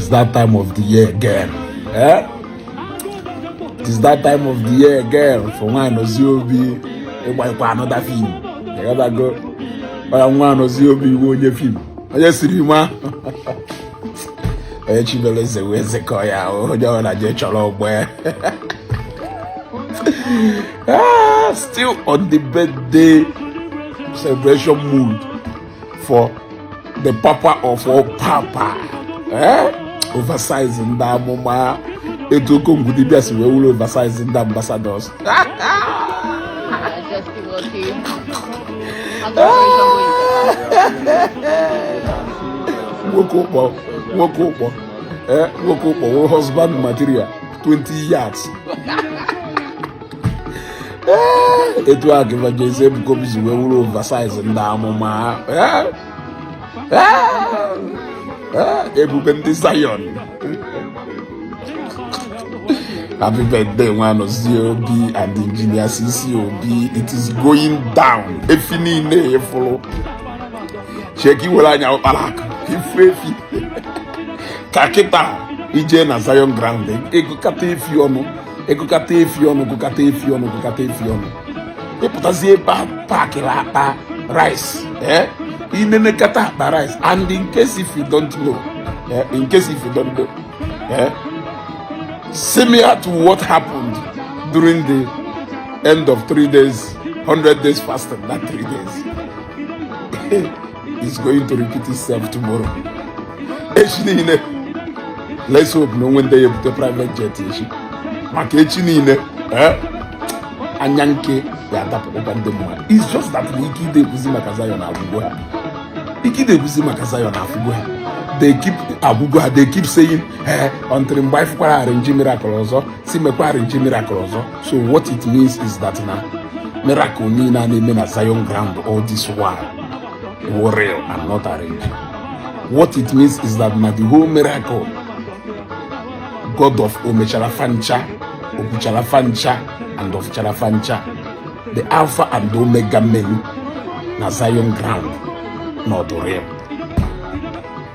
Is that time of the year again, eh? It is that time of the year again for Nwaanozie Obi ịgbakwa another film. Ịghọtago? Ọya, Nwaanozie Obi iwe onye film, onye siri ma onye chibeleze wee zikọ ya, onye ọbụla jee chọrọ ọgbọ ya. Ah, still on the birthday celebration mood for the papa of all papa, eh? Oversize ndị amụma, etu Okongwu dibịa si wee wuru oversize ndị ambassadors. Just keep working. How's the preparation going? Nwoke ụkpọ, nwoke ụkpọ, eh, nwoke ụkpọ wụ husband material 20 yards. Eh, etu a ka Evangelist Ebuka Obi si wee wuru oversize ndị amụma. Eh, eh, eh, ebube ndị Zion. Happy birthday, Nwaanozie Obi and Engineer CC Obi. It is going down. Efi niile efuru cheki iwere anya ụkpara akụ ifu efi ka kịta ije na Zion ground, egokata efi ọnụ, egokata efi ọnụ, gụkata efi ọnụ, gụkata efi ọnụ, ịpụtazi ebe a pakịrị akpa rice, eh, inenekata akpa rice. And in case if you don't know, eh, in case if you don't know, eh, similar to what happened during the end of 3 days, 100 days fasting, that 3 days is going to repeat itself tomorrow. Echi niile, let's hope na onwe ndị ya ebute private jet echi, maka echi niile, eh, anya nke ga-adapụkwa ndị mmadụ. It's just that na ike ide ekwuzi maka Zion agwụgwọ ha, ike ide ekwuzi maka Zion afụgo ha. They keep agwụgo ha, they keep saying, eh, until mgbe anyị fụkwara arrange miracle ọzọ, si mekwa arrange miracle ọzọ. So what it means is that na miracle niile a na-eme na Zion ground all this while were real and not arranged. What it means is that na the whole miracle God of omechara fancha, okwuchara fancha and ofchara fancha, the Alpha and Omega men na Zion ground not real.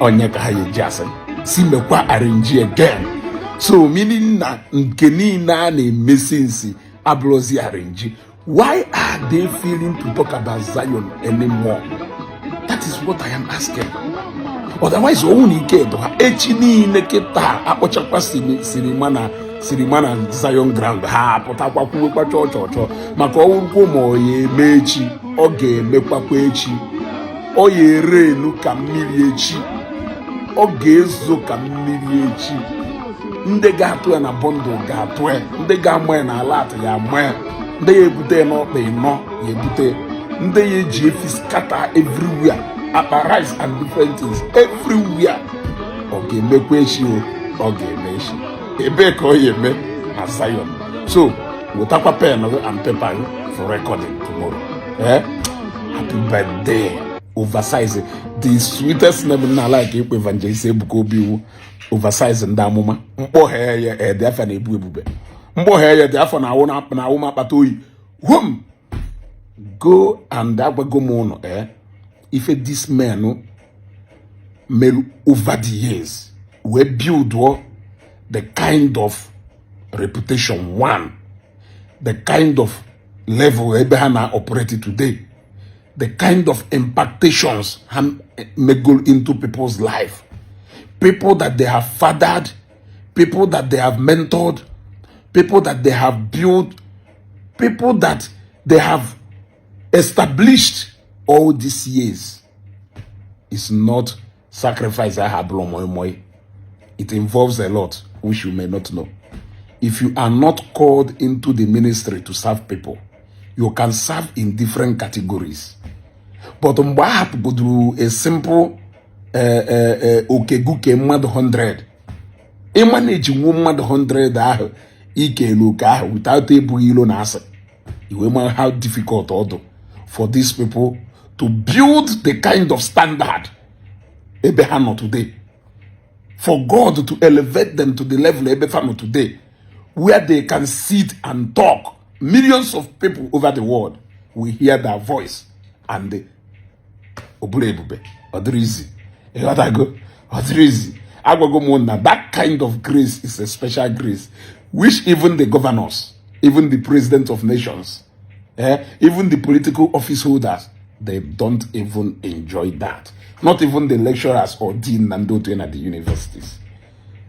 Onye ka ha eji asị si mekwa arrange again? So meaning na nke niile a na-eme since abụrụzi arrange. Why are they feeling to talk about Zion anymore? That is what I am asking. Otherwise, ọnwụ na ike dụ ha echi niile kịta akpọchakwa cinema na cinema na Zion ground, ha apụtakwa kwuwekwa chọọ chọọ chọọ maka ọwụrụkwo ma ọ ya eme echi, ọ ga-emekwakwa echi. Ọ ya ere enu ka mmiri echi, ọ ga-ezo ka mmiri echi. Ndị ga-atụ ya na bundle ga-atụ ya, ndị ga-ama ya na alert ya ama ya, ndị ya ebute ya n'ọkpa ịnọ ya ebute, ndị ya eji efi scatter everywhere, akpa rice and different things everywhere. Ọ ga-emekwa echi o, ọ ga-eme echi. Ebee ka ọ ya eme? Na Zion. So wetakwa pen and paper for recording tomorrow, eh? Happy birthday, oversize. The sweetest name na like ikpe Evangelist Ebuka Obi iwu oversize ndị amụma. Mkpọghe ya ede afa na-ebu ebube, mkpọghe ya dị afọ na awụ na awụ m akpata oyi hom. Go and agwago m ụnụ, eh, ife this men meru over the years wee build the kind of reputation, one, the kind of level ebe ha na operate today, the kind of impactations ha megol into people's life, people that they have fathered, people that they have mentored, people that they have built, people that they have established all these years, is not sacrifice. I have moi moi. It involves a lot which you may not know. If you are not called into the ministry to serve people, you can serve in different categories. But mgbe a hapụgoduru a simple okeguke mmadụ 100, ịma na-eji nwuo mmadụ 100 ahụ ikele oke ahụ without ebughị ilo na asị iwe, ma how difficult ọ dị for these people to build the kind of standard ebe ha nọ today, for God to elevate them to the level ebe fa nọ today, where they can sit and talk, millions of people over the world will hear their voice. And oburu ebube, ọ dịrị izi, ịghọtago? Ọ dịrị izi. Agwago m na that kind of grace is a special grace which even the governors, even the president of nations, even the political office holders, they don't even enjoy that. Not even the lecturers or dean and otu at the universities,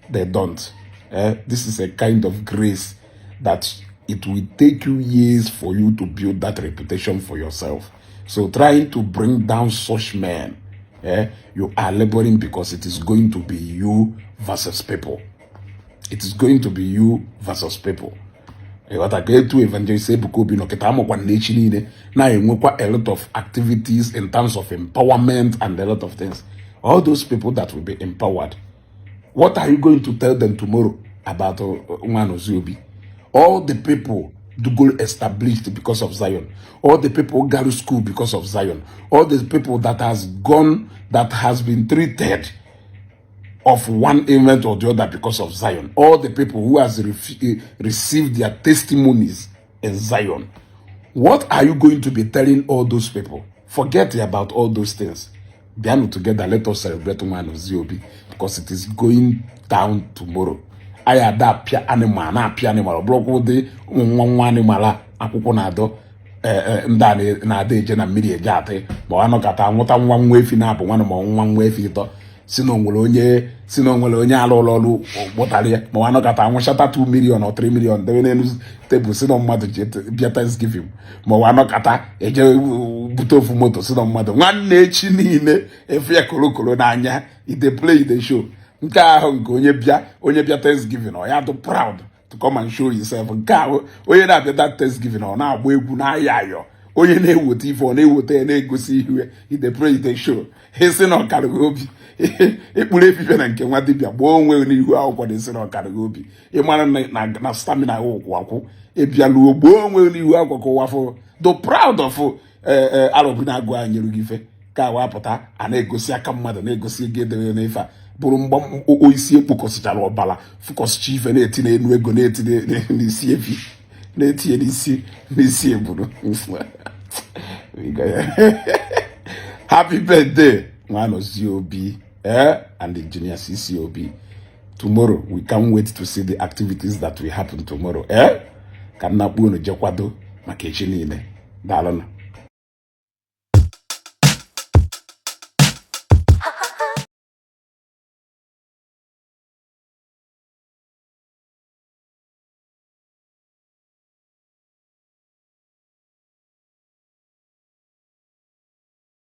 they don't. This is a kind of grace that it will take you years for you to build that reputation for yourself. So trying to bring down such men, you are laboring, because it is going to be you versus people. It is going to be you versus people. Ịghọta ka etu Evangelist Ebuka Obi nọkịta amakwa na echi niile na-enwekwa a lot of activities in terms of empowerment and a lot of things. All those people that will be empowered, what are you going to tell them tomorrow about Nwaozi Obi? All the people do go established because of Zion, all the people who go to school because of Zion, all the people that has gone, that has been treated of one ailment or the other because of Zion, all the people who has received their testimonies in Zion. What are you going to be telling all those people? Forget about all those things. Bịanụ together, let us celebrate Nwaozi Obi, because it is going down tomorrow. Anyị ada apịa animal na-apịa animal, ọ bụrụkwa ụdị ụmụ nwa nwa animal a akwụkwọ na-adọ ndị a na-ada eje na mmiri eje atị, ma ọ anọkọta nwụta nwa nwa efi na-abụ nwanne, ma nwa nwa efi ịtọ, si na onwere onye si na onwere onye alụ ụlọ ọrụ kpụtara ya, ma ọ anọkọta nwụchata 2 million or 3 million debe n'elu tebụl, si na mmadụ ji bịa Thanksgiving, ma ọ anọkọta eje bute ofu moto, si na mmadụ. Nwanne, echi niile efu ya korokoro n'anya. I dey play, I dey show. Nke ahụ nke onye bịa Thanksgiving, ọ ya dị proud to come and show himself. Nke ahụ onye na-abịa that Thanksgiving, ọ na-agba egwu na-ayọ ayọ. Onye na-eweta ife, ọ na-eweta ya na-egosi ihu ya. I dey play, I dey show. Isi na ọkarịghị obi ịkpụrụ efife na nke nwa dibịa gbaa onwe n'ihu akwụkwọ na isi na ọkarịghị obi ịmara na stamina ụkwụ akwụ ịbịaluo gboo onwe n'ihu akwụkwọ ka ụwa fụ the proud of arọbụ na-agụ anyị nyere gị ife ka wapụta a na-egosi aka mmadụ, na-egosi ego edebe n'ife a bụrụ mgba isi ekpokọsịchara ọbara, fụkọsịcha ife na-eti n'enu ego, na-eti n'isi efi, na-etinye n'isi eburu. Happy birthday, Nwaozi Obi, and Engineer CC Obi. Tomorrow, we can't wait to see the activities that will happen tomorrow, eh? Ka nna kpuo unu je kwado maka echi niile. Daalụnụ.